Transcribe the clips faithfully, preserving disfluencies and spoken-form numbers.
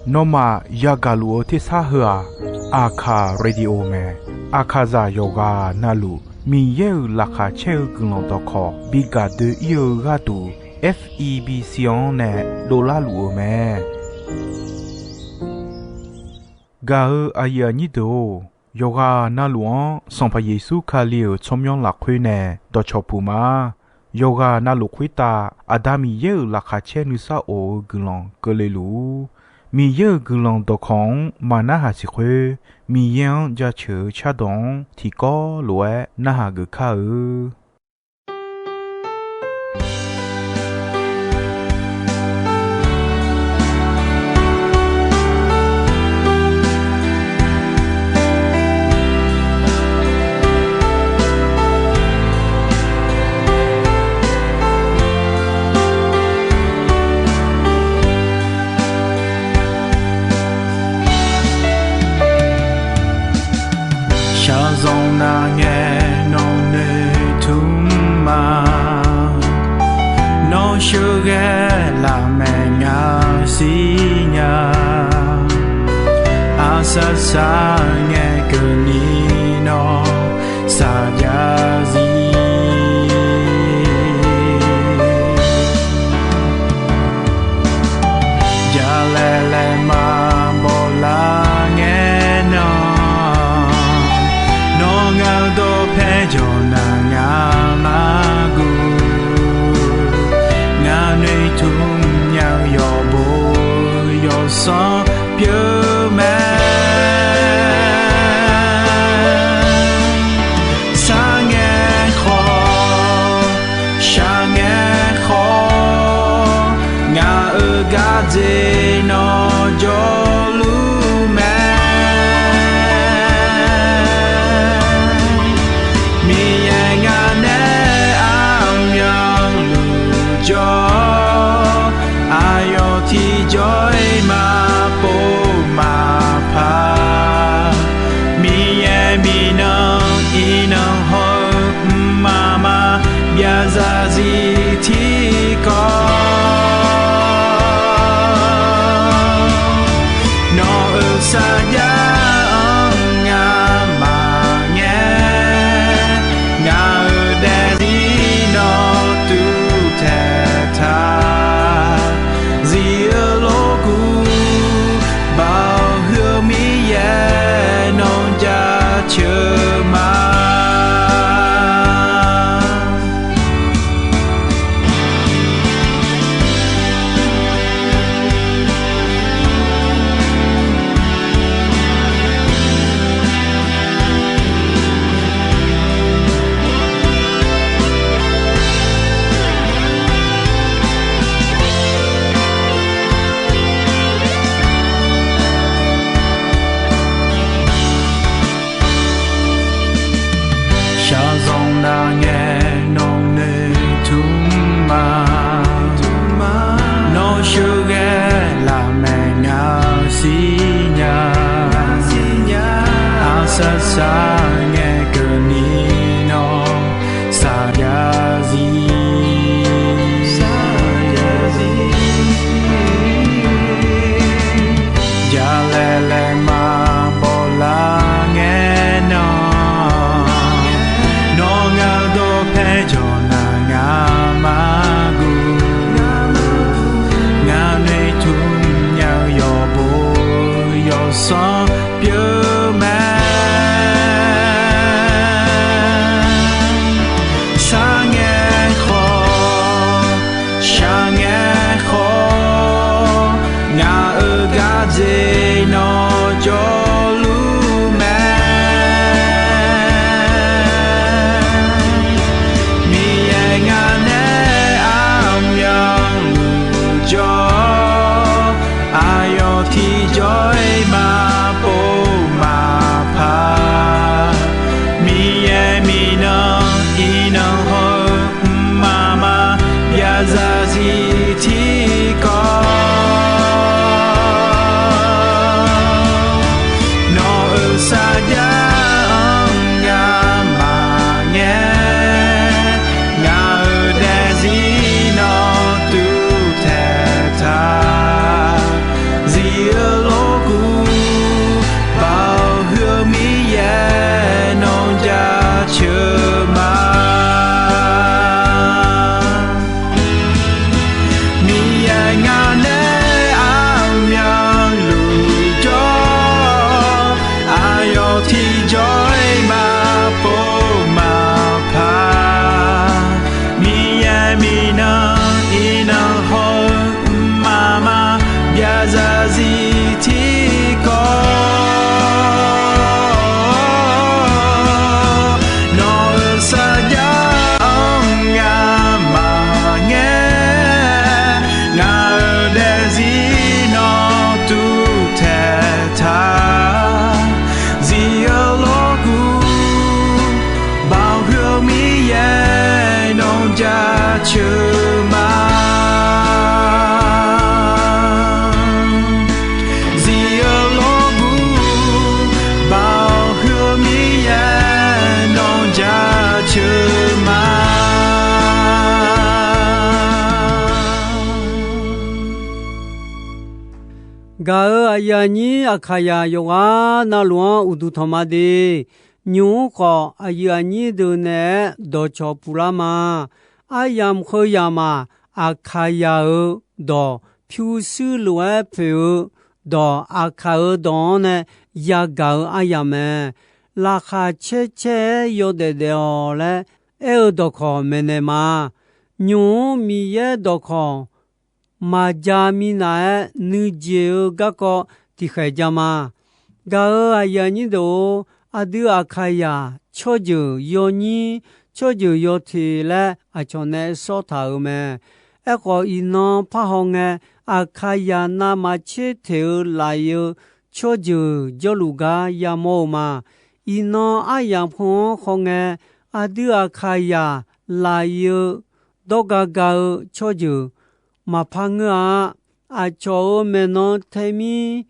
Nawmaf yagaq luf-eu tersar heu-aq, Aqkaq Radio mae. Aqkaqzaq yawqghaq navluf Miqyaer-euq laqkhaq caer-eu guiqlanq dawqkawq bi gaq doe-ir-eu gharduq, F E B C-anr nae dovlar luf-eu mae. Gaq-eu aqyuif aqnyir deuq-or, yawqghaq navluf-anr Sanqpaq Yeqsur Kali-euq tsawrmyanr lafkhoer nae dawqcawq puq ma. Yawqghaq navluf khoertav Aqda Miqyaer-euq laqkhaq caer nuisar of-eu guiqlanq keuvle luf-ur. Miqyaer-euq guiqlanq dawqkawq-anr maqnarhaq siq khoer, Miqyaer-anr jaceuq-eu cardawq-anr tiqkawv lof-aer narhaq geuf kar-eu. Shaqzanq nar ngae nawq noeqtmq ma. Nawr sheuqghae lafmaeq ngaq siqnya. Aqsar sar ngae keuvni nawr saqjav zir. Jalaeq laeq maqbaw lar ngae nan, nawr ngaq-eu dawqpae jawq nar ngaq mar guv. Ngaq noeqtmq nya-eu yawqbo yawqsanr pyeuf mae. Sar ngae khawf, shaq ngae khawf, ngaq-euq gardzer nawr jawrluf mae. Miqyaer ngaq nae aqmyanluf jawr, aqyawf tiqjawr-iq maqpov maqpar. Miqyaer miqnan iqnan haw-eu mqmaq maqbyav zarzir tiqkawv. Gaq-euq aqyuif aqnyir Aqkaqyaq yawqghaq navluf-anr uqduq tanq ma de. Nymq-mr khawf, aqyuif aqnyir deuq naeq-aer dawqcawq puq lar ma. Aryamq heu yamq-aq, Aqkaqyaq-euq dawq, pyurshuir lof-aer poeq-eu dawq, Aqkaq-euq dawq-anr nae yagaq-eu aryamq mae. Laqkhaq caer caer-aer yawdaef daef-awq laer aer-eu dawqkawq maeqnaeq ma. Nymq-mr Miqyaer dawqkawq maqja minav-aer nuijeq-eu garkawv tiqkhaeq ja ma. Gaq-euq aqyuif aqnyir deuq-or, aqdui Aqkaqyaq tsawrjeuq yawnyir, tsawrjeuq yawteq laer aqcawq nae sawr taq-euq mae. Aerkhawf, iqnan parhaw ngae, Aqkaqyaq navmaqtser teq-eu laf-iq-eu tsawrjeuq jawrluf gar yamawr-eu ma. Iqnan aryamq heu-anr hawngae, aqdui Aqkaqyaq laf-iq-eu dawrga ga-eu tsawrjeuq maqpar ngeur-a. Aqcawq-euq maeqnan taemir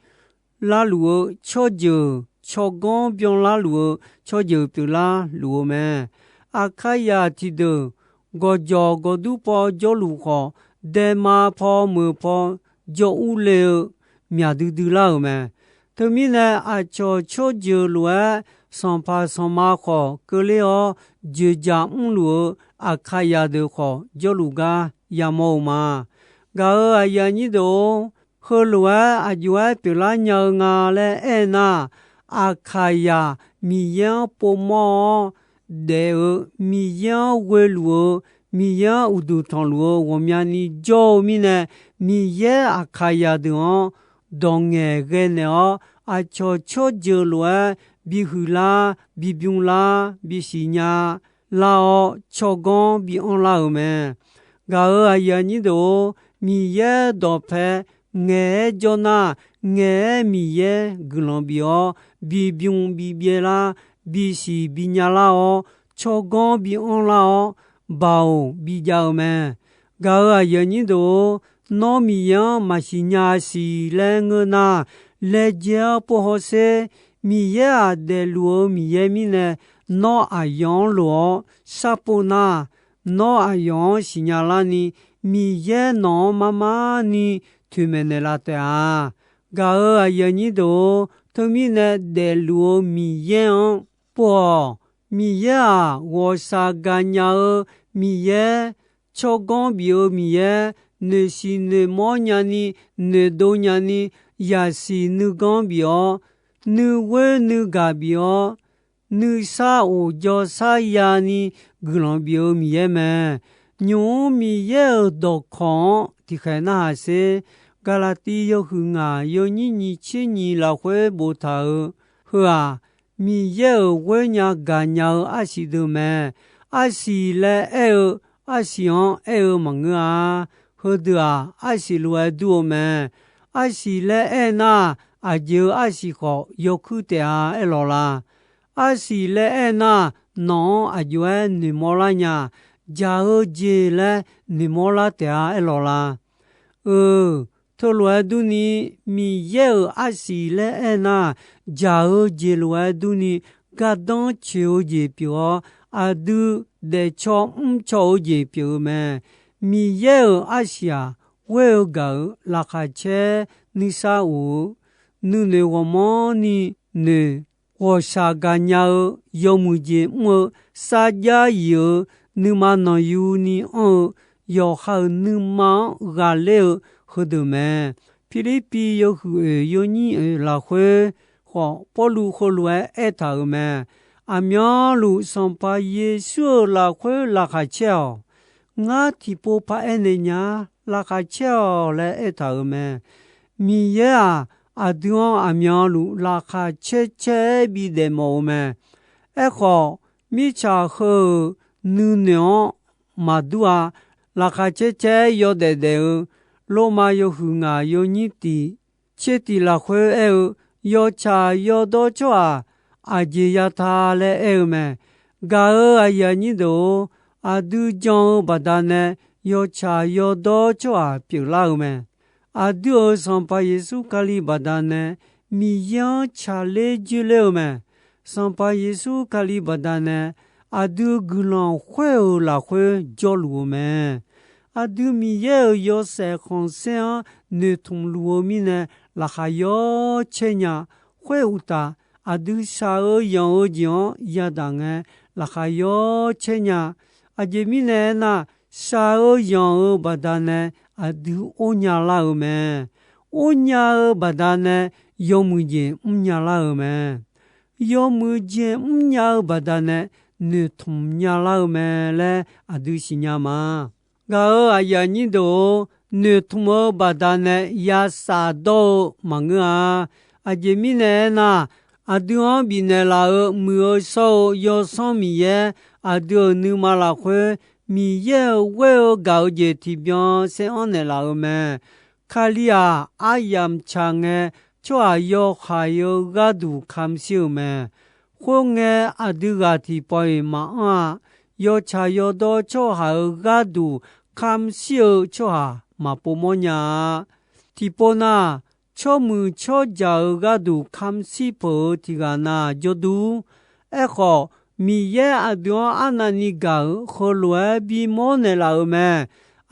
larluf-eu tsawrjeuq, tsawrganr byanlar luf-eu tsawrjeuq pyeuflar luf-eu mae. Aqkaqyaq tiqdeuq gawqjawq gawqdur paw jawrluf khawf, daema paw meuq paw jawr urle-eu myaq duidui lar-euq mae. Teumirnae, aqcawq tsawrjeuq lof-aer sanqpaq sanqma khawf keuvler-awr, joeqjaq mrluf-eu Aqkaqyaq deuq khawf jawrluf gar yamawr-eu ma. Gaq-euq aqyuif aqnyir deuq-or, heulof-aer aq jov-aer pyeuflar nya-eu nga laer aernar, Aqkaqyaq Miqyaer-anr povmawr-awr daef-eu, Miqyaer-anr ghoeluf-eu, Miqyaer-anr uqduq tanqluf-eu ghawqmyani jawr-eu mirnae, Miqyaer Aqkaqyaq deuq-anr dawq ngaeqghae naeq-awr, aqcawq tsawrjeuq lof-aer bihuiq lar, bibym lar, bisiq nya lar-awr, tsawrganr bianr lar-euq mae. Gaq-euq aqyuif aqnyir deuq-or, Miqyaer dawqpae ngaeq-aer jawr nar, ngaeq-aer Miqyaer guiqlanq bif-awr, bibym bibyaev lar, bisiq binya lar-awr, tsawrganr bianr lar-awr, baoq bijav-eu mae. Gaq-euq aqyuif aqnyir deuq-or, nawr Miqyaer-anr maqsiq nya siq laer ngeur nar, laejae-awr pov hawsher. Miqyaer-aq, daefluf-eu Miqyaer mirnae, nawr aqyawf-anr lof-awr sharpov nar, nawr aqyawf-anr siqnya larni, Miqyaer nawq-anr mar mar ni toeqmaeq naeqlaf taef-a. Gaq-euq aqyuif aqnyir deuq-or, teumirnae daefluf-eu Miqyaer-anr pov-awq. Miqyaer-aq, ghawqshaq gaqnya-eu Miqyaer, tsawrganr bif-eu Miqyaer, noeqsiq noeqmawr nyani, noeqdov nyani, yaqsiq nuiganr bif-awr, nuighoer nuigaq bif-awr, nuisar of jawrsar yani guiqlanq bif-eu Miqyaer mae. Nymq-mr Miqyaer-euq dawqkawq-anr tiqkhaeq narhaq sher. Gaqlaqtiv yawhuiq ngaq yawnyir nyiq tser nyiq lafkhoer boftaq-euq heu-aq, Miqyaer-euq ghoer nya gaqnya-eu arsiq deuq mae. Arsiq laer aer-eu, arsiq-anr aer-eu maqngeur-a. Heudeuq-aq, arsiq lof-aer dur-eu mae. Arsiq laer aer nar, aqjeq-eu arsiq khawf yawkuir taef-a aerlawq la? Arsiq laer aer nar, nawq-anr aq jov-aer noeqmawr lar nya, jaq-eu jeq laer noeqmawr lar taef-a aerlawq la? Euq, teulof-aer durni, Miqyaer-euq arsiq laer aer nar, jaq-eu jeq lof-aer durni, gardanr coeq-eu jeq pyeuf-awr, aqdui daefcaw mrcaw-eu jeq pyeuf-eu mae. Miqyaer-euq arsiq-aq, ghoer-eu gaq-euq laqkhaq caer nuisar of-eu, nuinoeq ghawqmanrni noeq, ghawqshaq gaqnya-eu yawmuiq jeq mr-eu, sarjax yif-eu, nuima nanqyuni anr-eu, yawqha-euq nuima-anr ghaqler-eu heudeuq mae. Pirlirpiv yawhuiq oeq yawnyir oeq lafkhoer khawf, Pawrluv heulof-aer aertaq-euq mae. Aqmyanluf Sanqpaq Yeqsur-euq lafkhoer laqkhaq caer-awq. Ngar tiqpov paraer naeq nya-a, laqkhaq caer-awq laer aertaq-euq mae. Miqyaer-aq, aqdui-anr aqmyanluf laqkhaq caer caer-aer bidaef mawf-eu mae. Aerkhawf, mirtsaq heu-euq nuinoeq-anr maqdur-a. Laqkhaq caer caer-aer yawdaef daef-eu, Lormav yawhuiq ngaq yawnyir tiq tser tiq lafkhoer aer-eu, yawtsaq yawdawr tsawrhaq aqjeq yata laer aer-eu mae. Gaq-euq aqyuif aqnyir deuq-or, aqdui jan-eu baqdanae yawtsaq yawdawr tsawrhaq pyeuflar-eu mae. Aqdui-euq Sanqpaq Yeqsur Kali baqdanae Miqyaer-anr tsaqler joerler-eu mae. Sanqpaq Yeqsur Kali baqdanae aqdui guiqlanq khoer-euq lafkhoer jawrluf-eu mae. Aqdui Miqyaer-euq yawshaef khanqsaer-anr noeqtmq luf-eu mirnae, laqkhaq yawcaer nya. Khoeruqtaf, aqdui shaq-eu yanq-eu jeq-anr yadaq ngae, laqkhaq yawcaer nya. Aqjeq mirnae aernar, shaq-eu yanq-eu baqdanae aqdui or nya lar-eu mae. Or nya-eu baqdanae yawmuiq jeq mr nya lar-eu mae. Yawmuiq jeq mrnya-eu baqdanae noeqtmq nya lar-eu mae laer aqdui siqnya ma. Gaq-euq aqyuif aqnyir deuq-or, noeqtmq-eu baqdanae ya shafdawr-eu maqngeur-a. Aqjeq mirnae aernar, aqdui-anr bifnaeq laf-euq muiq-eu shawr-eu Yawsanr Miqyaer aqdui-euq nuima lafkhoer Miqyaer-euq ghoer-eu gaq-eu jeq tiqbyan saer-anr naeqlaf-eu mae. Kali-aq, aryamq tsaq ngae, tsawrhaq yawhaiq-eu gharduq kamq shir-euq mae. Khoerngae, aqdui ghaq tiqpawf-iq maqanr-a. Yawtsaq yawdawr tsawrhaq-euq gharduq kamq shir-eu tsawrhaq maqpov mawrnya-a. Tiqpov nar, tsawrmuiq tsawrjaq-euq gharduq kamq shir peuq-eu tiqghaq na jawrdur. Aerkhawf, Miqyaer aqdui-anr arnavni gaq-euq heulof-aer bimawr naeqlaf-euq mae.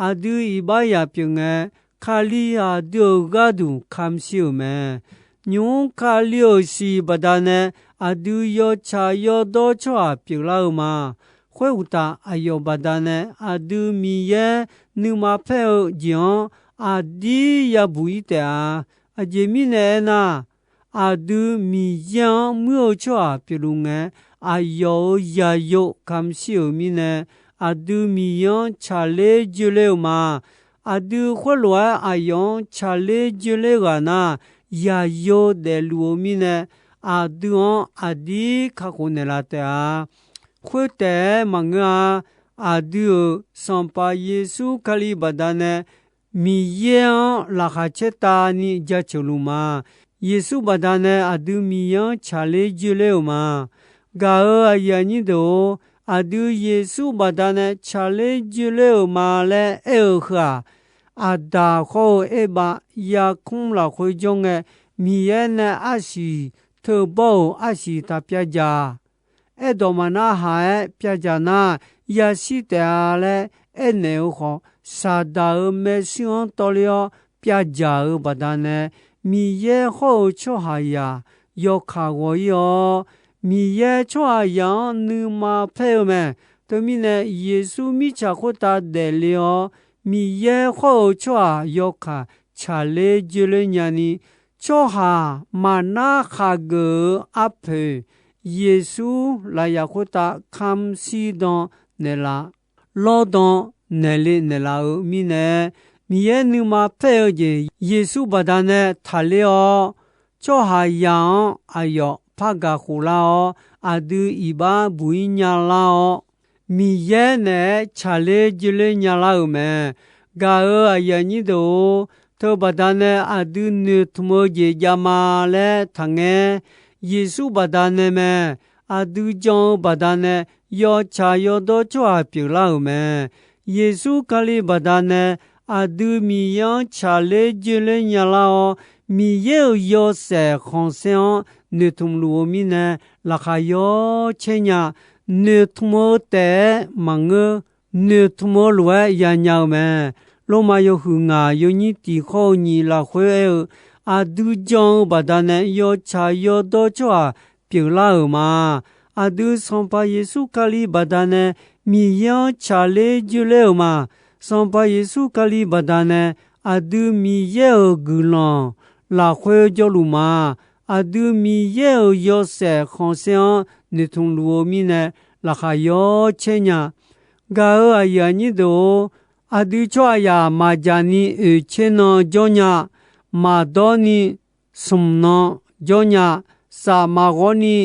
Aqdui iqbax yaq pyeuf ngae, Kali aqdui-euq gharduq kamq shir-euq mae. Nymq-mr Kali-euq siq baqdanae aqdui yawtsaq yawdawr tsawrhaq pyeuflar-eu ma. Khoeruqtaf, aqyawf baqdanae aqdui Miqyaer nuima paer-eu jeq-anr aqdir yabuq-ir taef-a. Aqjeq mirnae aernar, aqdui Miqyaer-anr muir-eu tsawrhaq pyeufluf ngae, aqyawf-euq yaqyo kamq shir-euq mirnae, aqdui Miqyaer-anr tsaqler joeler-eu ma. Aqdui khoerlof-aer aqyawf-anr tsaqler joeler ghaq nar, yaqyo daefluf-eu mirnae, aqdui-anr aqdir kakhof naeqlaf taef-a. Khoertaef-aer maqngeur-a. Aqdui-euq Sanqpaq Yeqsur Kali baqdanae Miqyaer-anr laqkhaq caertavni jaceuq luf ma. Yeqsur baqdanae aqdui Miqyaer-anr tsaqler joeler-euq ma. Gaq-euq aqyuif aqnyir deuq-or, aqdui Yeqsur baqdanae tsaqler joeler-euq ma laer aer-eu heu-aq, Aqdaq hawr-eu Erbav yarkmr lafkhoer jawr ngae, Miqyaer nae arsiq teubawr-euq arsiq taq pyavdzaq. Aerdawq maqnar haq-aer pyavdzaq nar, yashir taef-a laer aernaeq-eu khawf, Saqdaq-euq maershuir-anr tawvler-awr pyavdzaq-eu baqdanae, Miqyaer hawr-eu tsawrhaqzaq yawkaq ghawq-ir-awr, Miqyaer tsawrhaqzaq-anr nuima paer-eu mae. Teumirnae, Yeqsur mirtsaq khoertav daefle-awr, Miqyaer hawr-eu tsawrhaq yawkaq tsaqler joeler nyani, tsawrhaq maqnar khaqgeuf-eu arpoeq, Yeqsur lafyaq khoertav kamq shirdan naeqlaf, lawrdan naeqle naeqlaf-eu mirnae, Miqyaer nuima paer-eu jeq Yeqsur baqdanae taqler-awr, tsawrhaqzaq-anr aqyawf par gaq khof lar-awr, aqdui iqbax buq-ir nya lar-awr, Miqyaer naeq-aer tsaqler joeler nya lar-euq mae. Gaq-euq aqyuif aqnyir deuq-or, teubaqda nae aqdui noeqtmq-eu jeq javma laer taqngaer. Yeqsur baqda nae mae. Aqdui jan-eu baqda nae yawtsaq yawdawr tsawrhaq pyeuflar-euq mae. Yeqsur Kali baqda nae aqdui Miqyaer-anr tsaqler joeler nyalar-awr, Miqyaer-euq yawshaef khanqsaer-anr noeqtmq luf-eu mirnae, laqkhaq yawcaer nya. Noeqtmq-eu taef-aer maqngeur, noeqtmq-eu lof-aer yanya-eu mae. Lormav yawhuiq ngaq yawnyir tiq hawr-eu nyiq lafkhoer aer-eu, aqdui jan-eu baqda nae yawtsaq yawdawr tsawrhaq pyeuflar-euq ma. Aqdui Sanqpaq Yeqsur Kali baqda nae Miqyaer-anr tsaqler joeler-euq ma. Sanqpaq Yeqsur Kali baqda nae aqdui Miqyaer-euq guiqlanq lafkhoer jawrluf ma. Aqdui Miqyaer-euq yawshaef khanqsaer-anr noeqtmq luf-eu mirnae, laqkhaq yawcaer nya. Gaq-euq aqyuif aqnyir deuq-or, aqdui tsawrhaqzaq maqdzaq ni oeqtser nan jawr nya, maqdawr ni smq nan jawr nya, saf maqghawr ni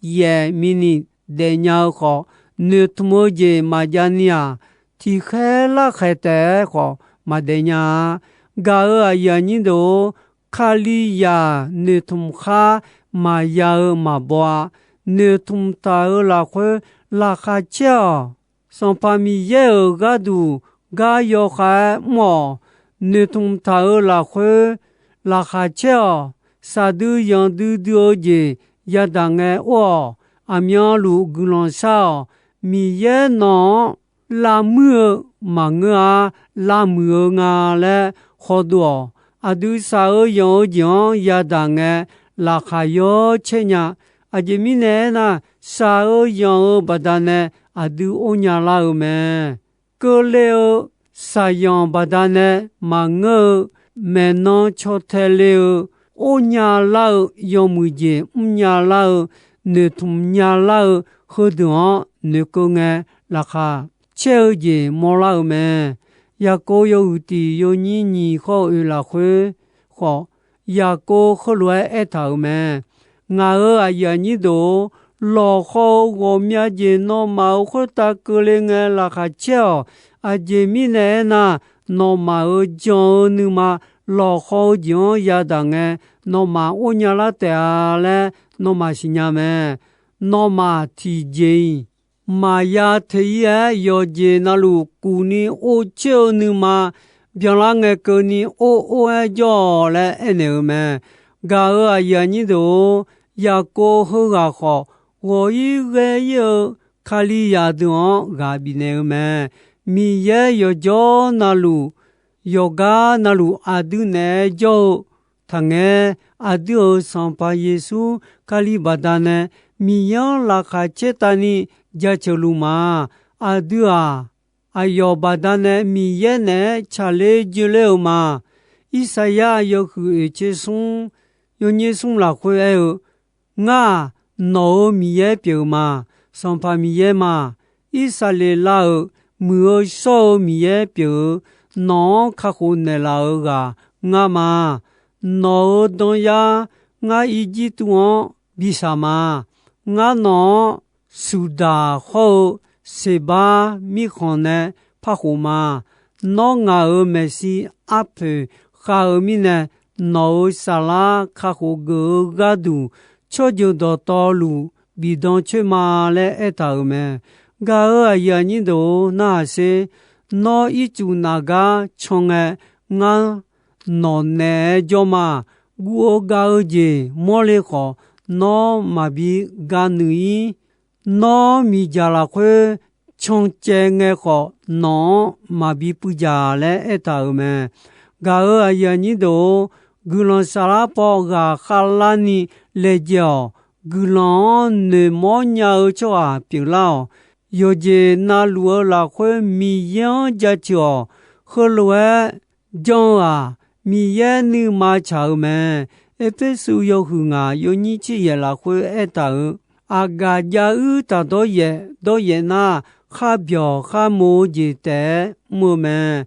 yaef mini daefnya-eu khawf, noeqtmq-eu jeq maqjav ni-aq, tiqkhaer larkhaeq taef-aer khawf maqdaef nya-a. Gaq-euq aqyuif aqnyir deuq-or, Kalizaq noeqtmq khar maqya-eu maqbaw-a. Noeqtmq taq-euq lafkhoer laqkhaq caer-awq. Sanqpaq Miqyaer-euq gharduq gar yawkhav-aer mr-awq. Noeqtmq taq-euq lafkhoer laqkhaq caer-awq. Shaqdui yanqdui dui-eu jeq yadaq ngae or-awq. Aqmyanluf guiqlanq shar-awq. Miqyaer nawq-anr lavmuir-eu maqngeur-a, lavmuiq-eu nga laer hawdov-awq. aqdui shaq-eu yanq-eu jeq-anr yadaq ngae, laqkhaq yawr caer nya. Aqjeq mirnae aernar, shaq-eu yanq-eu baqdanae aqdui or nya lar-eu mae. Keuvle-eu shaqyanq baqdanae maqngeur-eu, maeqnan caw tae le-eu, or nya lar-eu, yawmuiq jeq mrnya lar-eu, noeqtmq nya lar-eu, heudeuq-anr noeqkeuv ngae, laqkhaq caer-eu jeq mawrlar-eu mae. Yaqkov yawhuiq tiq yawnyir nyiq khawr-eu oeq lafkhoer khawf, Yaqkov heulof-aer aertaq-euq mae. Ngaq-euq aqyuif aqnyir deuq-or, lawqhaw-eu ghawqmya jeq nawmaf-euq khoertav keuvle ngae laqkhaq caer-awq. Aqjeq mirnae aernar, nawmaf-euq jan-eu nuima lawqhaw-eu jeq-anr yadaq ngae, nawmaf or nya lar taef-a laer nawmaf siqnya mae. Nawmaf tiqjeq-iq maqya teq-ir-aer yawqjeq navluf kuf ni or coer-eu nuima byanlar ngae keuvni or or-aer jawr-awq laer aernaeq-eu mae. Gaq-euq aqyuif aqnyir deuq-or, Yaqkov heughaq khawf, ghawq-ir ghae-ir-eu Kalizaq deuq-anr ghaq bifnaeq-eu mae. Miqyaer yawqjawr navluf, yawqgar navluf aqdui naeq-aer jawr-eu taqngae, aqdui-euq Sanqpaq Yeqsur Kali baqdanae Miqyaer-anr laqkhaq caertavni jaceuq luf ma. Aqdui-aq, aqyawf baqdanae Miqyaer naeq-aer tsaqler joeler-eu ma. Irsaqyar yawhuiq oeq tser smr, yawnyir smr lafkhoer aer-eu, Ngar-aq, nawq-euq Miqyaer pyeuf-eu ma. Sanqpaq Miqyaer ma. Irsaqleqlav-euq muiq-eu shawr-eu Miqyaer pyeuf-eu, nawq-anr kakhof naeqlaf-euq ghaq ngar ma. Nawq-euq danyar ngar Irjirtuv-anr bisaq ma. Ngar nawq-anr Suqdaq hawr-eu Seqbar mirkhanq nae parkhof ma. Nawr ngaq-euq maeqshi arpoeq khav-eu mirnae, nawq-euq saflar kakhof geuf-eu gharduq, tsawrjeuq dawqtawvluf bifdan coer ma laer aertaq-euq mae. Gaq-euq aqyuif aqnyir deuq-or, narhaq sher. Nawr ircuf nafgar can ngae, ngar nawq naeq-aer jawr ma. Guv-eu gav-eu jeq mawrle khawf, nawr maqbi ga nuiq-ir. Nawr miqdzaq lafkhoer cancaev ngae khawf, nawq-anr maqbi puivdzaq laer aertaq-euq mae. Gaq-euq aqyuif aqnyir deuq-or, guiqlanq saflar paw ghaqkhav larni laejae-awq. Guiqlanq-anr noeqmawr nya-eu tsawrhaq pyeuflar-awq. Yawqjeq navluf-eu lafkhoer Miqyaer-anr jaceuq-awq. Heulof-aer janr-eu-aq, Miqyaer nuima tsaq-eu mae. Erpersu yawhuiq ngaq yawnyir tser yaeq lafkhoer aertaq-euq, aqgaf jav uir taq dawryaef dawryaef nar, kharbyawq kharmoq-eu jeq taef-aer mr-eu mae.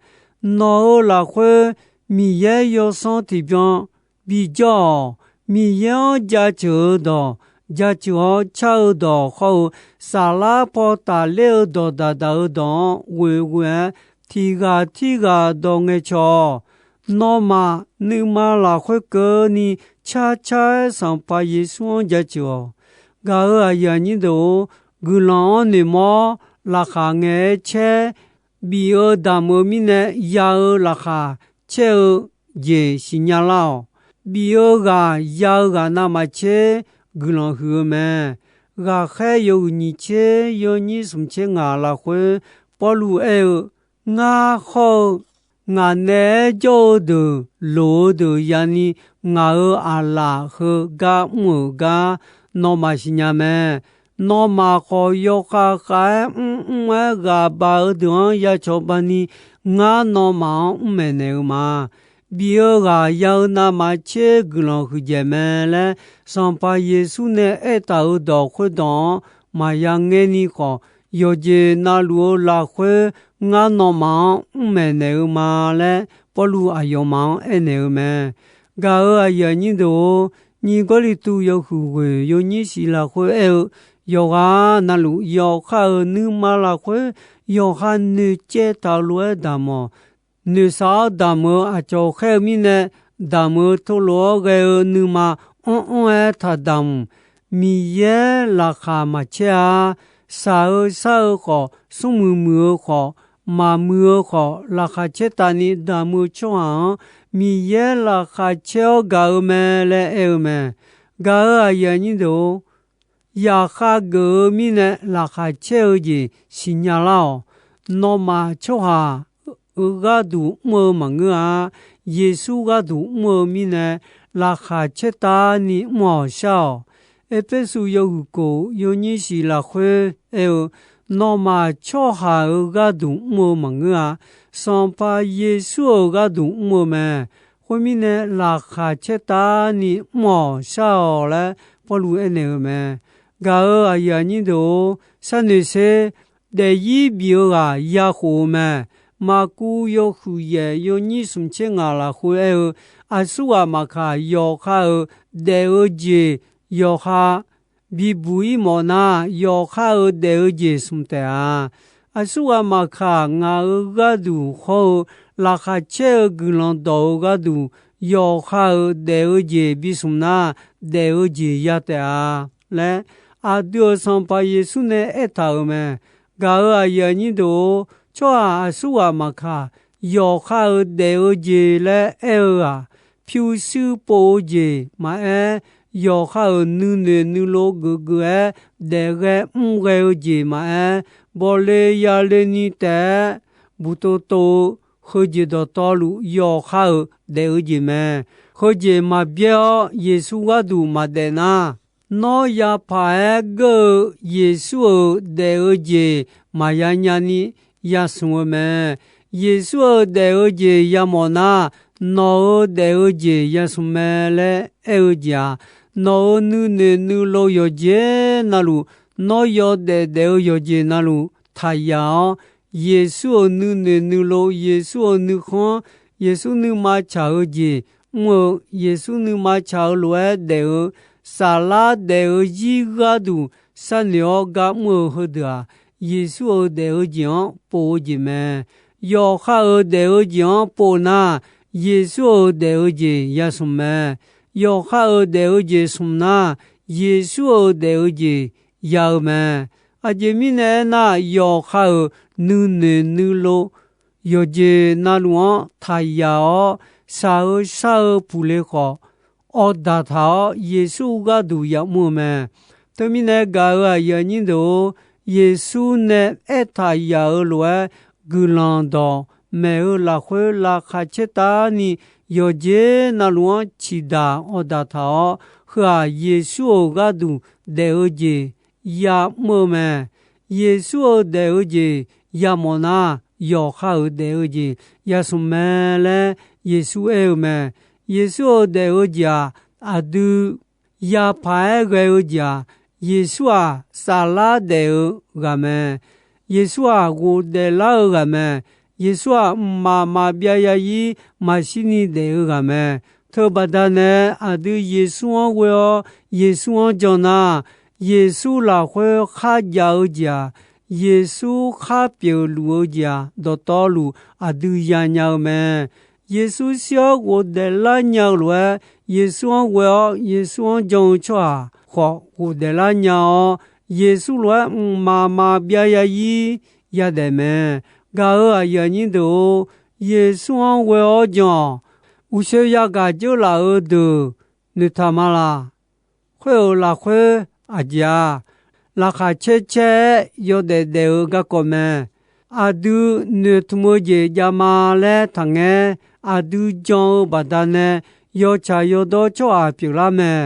Nawq-euq lafkhoer Miqyaer yawsanr tiqbyan bijawr-awq. Miqyaer-anr jaceuq-eu dawq, jaceuq-awr car-eu dawq hawr-eu, saflar paw tafler-eu dawq daqdaq-eu dawq-anr ghoeghoe-aer, tiq ghaq tirghaq dawq ngaeqcawq-awq. Nawmaf nuima lafkhoer keuvni carcar-aer Sanqpaq Yeqsur-anr jaceuq-awq. Gaq-euq aqyuif aqnyir deuq-or, guiqlanq-anr noeqmawr, laqkhaq ngaeq-aer caer, bif-eu damq-eu mirnae ya-eu laqkhaq caer-eu jeq siqnya lar-awq. Bif-eu ghaq ya-eu ghaq navmaqtser guiqlanq huiq-eu mae. Ghaqkhaer yawhuiq nyiq tser yawnyir smq tser ngaq lafkhoer Pawrluv aer-eu, Ngar hawr-eu ngaq naeq-aer jawr-eu deuq loq-eu deuq yani ngaq-euq aqlaf heugar mr-euq gar nawmaf siqnya mae. Nawmaf khawf yawkhav khav-aer mrmr-aer ghaq baq-eu deuq-anr ya cawba ni, ngar nawmaf-anr mr maeqnaeq-eu ma. Bif-eu ghaq ya-eu navmaqtser guiqlanq huiqdzaeq mae laer, Sanqpaq Yeqsur nae aertaq-euq dawq khoerdawq-anr maqya ngaer ni khawf, yawqjeq navluf-eu lafkhoer ngar nawmaf-anr mr maeqnaeq-eu ma laer, Pawrluv aqyawfmaf-anr aernaeq-eu mae. Gaq-euq aqyuif aqnyir deuq-or, nyiq Gawrliqtu yawhuiq ghoeq yawnyir shif lafkhoer aer-eu, yawqghaq navluf yawqha-euq nuima lafkhoer yawqha noeqcaev taq-eu lof-aer damq-awq. Noeqshaq-awr damq-eu aqcawq khaer-eu mirnae, damq-eu teulof-awr ghae-eu nuima anr anr-aer taqdamq. Miqyaer laqkhaq maqcaer-a. Shaq-eu shar-eu khawf, smrmuiq muiq-eu khawf, maqmuiq-eu khawf, laqkhaq caertavni damq-eu tsawrhaq-anr Miqyaer laqkhaq caer-awr gaq-eu mae laer aer-eu mae. Gaq-euq aqyuif aqnyir deuq-or, yaqkhav geuf-eu mirnae laqkhaq caer-eu jeq siqnya lar-awq. Nawmaf tsawrhaq Miqyaer-euq gharduq mr-eu maqngeur-a. Yeqsur gharduq mr-eu mirnae, laqkhaq caertavni mr-awq shar-awq. Erpersu yawhuiq kof yawnyir shiq lafkhoer aer-eu, Nawmaf tsawrhaq-euq gharduq mr-eu maqngeur-a. Sanqpaq Yeqsur-euq gharduq mr-eu mae. Khoermirnae, laqkhaq caertavni mr-awq shar-awq laer Pawrluv aernaeq-eu mae. Gaq-euq aqyuif aqnyir deuq-or, sharnoeq sher. Daefzir bif-eu ghaq yakhof-eu mae. Maqkuv yawhuiq yaef yawnyir smq tser ngaq lafkhoer aer-eu, Aqsurghaq maqkaq, yawqha-euq daef-eu jeq yawqha bibuq-ir mawfnar, yawqha-euq daef-eu jeq smq taef-a. Aqsurghaq maqkaq, ngaq-euq gharduq hawr-eu laqkhaq caer-eu guiqlanq dawq-eu gharduq, yawqha-euq daef-eu jeq bismq nar, daef-eu jeq ya taef-a laer, aqdui-euq Sanqpaq Yeqsur nae aertaq-euq mae. Gaq-euq aqyuif aqnyir deuq-or, tsawrhaq aqsurghaq maqkaq, yawqha-euq daef-eu jeq laer aer-eu-aq, pyurshuir pov-eu jeq maqaer, yawqha-euq nuinoeq nuilov geufgeuf-aer daefghae mrghae-eu jeq maqaer, bawle yale ni taef-aer buqtov tov-eu heujeq dawqtawvluf yawqha-euq daef-eu jeq mae. Heujeq maqbyaer-awr Yeqsur gharduq maqdaef nar, nawr yapaq-aer geur-eu Yeqsur-euq daef-eu jeq maqya nyani yasmq-eu mae. Yeqsur-euq daef-eu jeq yamawf nar, nawq-euq daef-eu jeq yasmq mae laer aer-eu jeq-aq, nawq-euq nuinoeq nuilov yawqjeq navluf, nawr yawdaef daef-eu yawqjeq navluf taqyaf-awr, Yeqsur-euq nuinoeq nuilov, Yeqsur-euq nuikhanr, Yeqsur nuima tsaq-eu jeq mr-eu, Yeqsur nuima tsaq-eu lof-aer daef-eu, saflar daef-eu zir gharduq sharnoeq-awr gar mr-eu heudeuq-aq, Yeqsur-euq daef-eu jeq-anr pov-eu jeq mae. Yawqha-euq daef-eu jeq-anr pov nar, Yeqsur-euq daef-eu jeq yasmq mae. Yawqha-euq daef-eu jeq smq nar, Yeqsur-euq daef-eu jeq ya-eu mae. Aqjeq mirnae aernar, yawqha-euq nuinoeq nuilov yawqjeq navluf-anr taqyaf-awr, shaq-eu shar-eu puqle khawf, awqdaq taq-awr Yeqsur gharduq yamr-eu mae. Teumirnae gaq-euq aqyuif aqnyir deuq-or, Yeqsur nae aertaq yaf-euq lof-aer guiqlanq dawq maeq-eu lafkhoer laqkhaq caertavni yawqjeq navluf-anr ciqdaq awqdaq taq-awr, heu-aq Yeqsur-euq gharduq daef-eu jeq yamr-eu mae. Yeqsur-euq daef-eu jeq yamawf nar, yawqha-euq daef-eu jeq yasmq mae laer Yeqsur aer-eu mae. Yeqsur-euq daef-eu jeq-aq, aqdui yapaq-aer ghae-eu jeq-aq, Yeqsur-aq saflar daef-eu ghaq mae. Yeqsur-aq ghofdaef lar-eu ghaq mae. Yeqsur-aq mqmaq maqbyav ya-ir maqshir ni daef-eu ghaq mae. Teubaqda nae aqdui Yeqsur-anr ghoe-awr Yeqsur-anr jan nar, Yeqsur lafkhoer kharjaf-eu jeq-aq, Yeqsur khar pyeufluf-eu jeq-aq, dawqtawvluf aqdui yanya-eu mae. Yeqsur shir-awr ghofdaef lar nya-eu lof-aer, Yeqsur-anr ghoe-awr Yeqsur-anr jan-eu tsawrhaq khawf ghofdaef lar nya-awr, Yeqsur lof-aer mqmaq maqbyav ya-ir yadaef mae. Gaq-euq aqyuif aqnyir deuq-or, Yeqsur-anr ghoe-awr jan-awq. Uqshoe yagaq dzeur laf-eu deuq noeqtaq ma laq. Khoer-euq lafkhoer aqjeq-aq, laqkhaq caer caer-aer yawdaef daef-eu garkawv mae. Aqdui noeqtmq-eu jeq javma laer taqngaer, aqdui jan-eu baqdanae yawtsaq yawdawr tsawrhaq pyeuflar mae.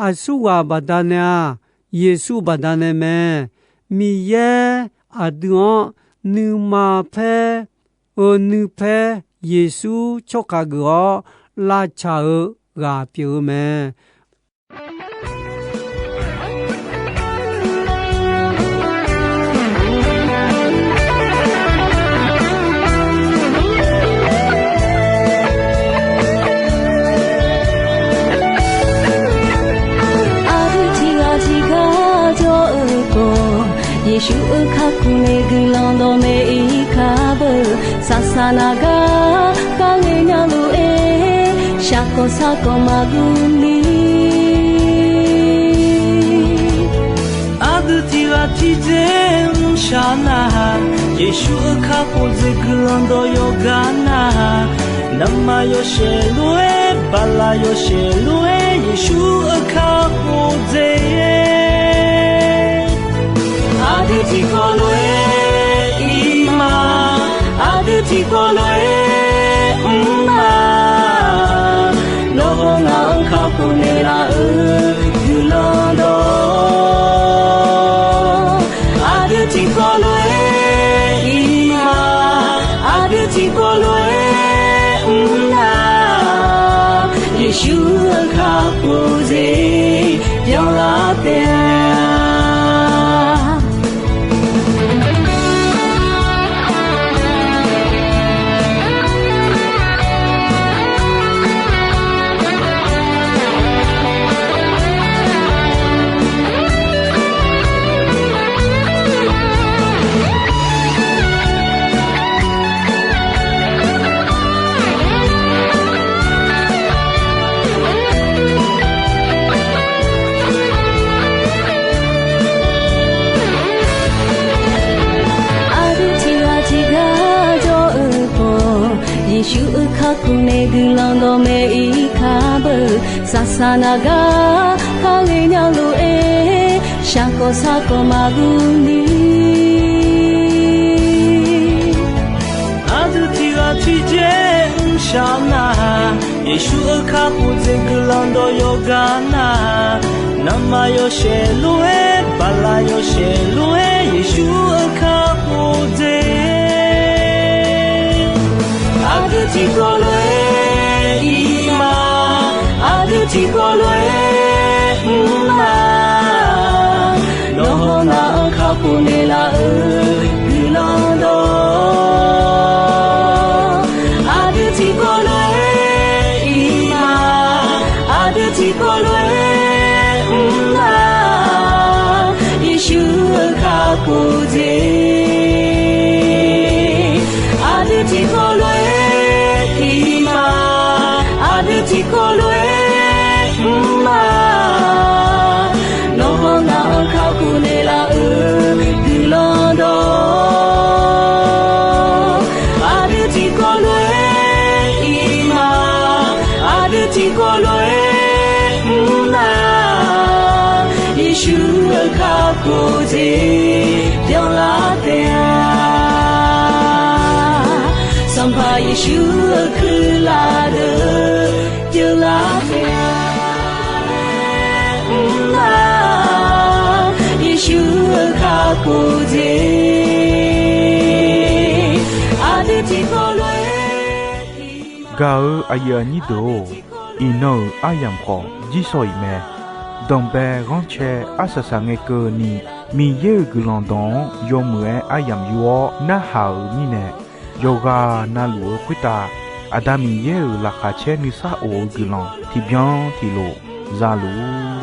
Aqsurghaq baqdanae-aq, Yeqsur baqdanae mae. Miqyaer aqdui-anr nuima paer-eu nuipaer Yeqsur tsawrkaq geuf-awr lavtsaq-eu ghaq pyeuf-eu mae. Aqdui tiqghaq tiqghaq jawr-eu khawf, Yeqsur-euq kakhof nae guiqlanq dawqmaeq-ir kar beu. Saqsaq naq gar kar ngae nya lof-aer, shaqkawq saqkawq maqguv ni. Aqdui tiqghaq tiqdzer mrshaq nar-aq, Yeqsur-euq kakhof dzaeq guiqlanq dawq yawqgar nar-aq, naqma yawshaef lof-aer, bala yawshaef lof-aer, Yeqsur-euq kakhof dzaeq-aer aqdui tiqkawv lof-aer ir ma. Aqdui tiqkawv lof-aer mr ma. Nawr hawr ngaq-anr kakhof naeqlaf-euq guiqlanq dawq, aqdui tiqkawv lof-aer ir ma. Aqdui tiqkawv lof-aer mr na. Yeqsur-euq kakhof jeq byanlar taef-a. Aqdui tiqghaq tiqghaq jawr-eu khawf, Yeqsur-euq kakhof nae guiqlanq dawqmaeq ir kar beu. Saqsaq naq gar kar ghaenya lof-aer, shaqkawq sarkawq maqguv ni. Aqdui tiqghaq tiqjeq mrshaq nar, Yeqsur-euq kakhof jeq guiqlanq dawq yawqghaq nar, nanqma yawshaef lof-aer, baqlaq yawshaef lof-aer, Yeqsur-euq kakhof jeq. Aqdui tiqkawv lof-aer ir ma. Aqdui tiqkawv lof-aer mr ma. Nawr hawr ngaq-anr kakhof naeqlaf-euq guiqlanq dawq, aqdui tiqkawv lof-aer ir ma. Aqdui tiqkawv lof-aer mr ma. Yeqsur-euq kakhof jeq aqdui tiqkawv lof-aer ir ma. Aqdui tiqkawv lof-aer mr ma. Nawr hawr ngaq-anr kakhof naeqlaf-euq guiqlanq dawq, aqdui tiqkawv lof-aer ir ma. Aqdui tiqkawv lof-aer mr na. Yeqsur-euq kakhof jeq byanlar taef-a. Sanqpaq Yeqsur-euq kuirlaf deuq byanlar taef-a. Mr na. Yeqsur-euq kakhof jeq aqdui tiqkawv lof-aer ir ma. Gaq-eu aqyuif aqnyir deuq-or, iqnan-euq aryamq khawf jirsawq iq mae. Danqbae ghanrcae arsaq saq ngae keuvni, Miqyaer-euq guiqlanq dawq-anr yawmuiq-aer aryamq yur-awr narhaq-euq mirnae, yawqghaq navluf-eu khoertav Aqda Miqyaer-euq laqkhaq caer nuisar of-eu guiqlanq tiqbyan tiqlof za luf-ur.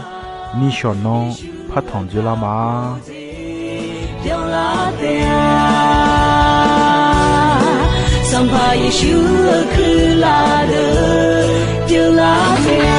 Nishawq nanr partanq dzoerlar ma. Byanlar taef-a. Sanqpaq Yeqsur-euq kuirlaf deuq byanlar taef-a.